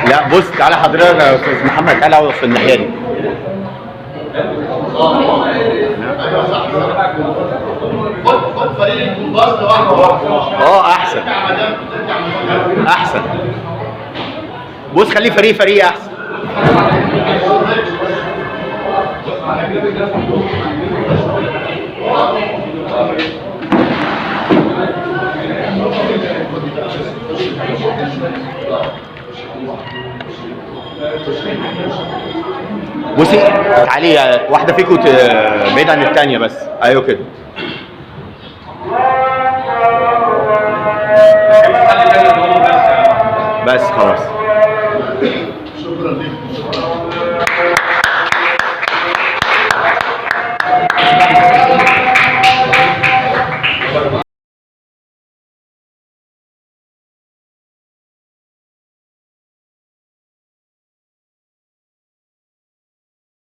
لا بص، تعالى حضرتك يا استاذ محمد، تعالى اقف في الناحية دي. ايوه صح صح. خد خد فريق الكومبارس لوحده. اه احسن. ارجع مدام، ارجع مدام. احسن. بص، خليه فريق فريق احسن. بصي تعالي، واحدة فيكم بعيد عن الثانية بس. ايوه كده. بس خلاص. شكرا لكم، شكرا.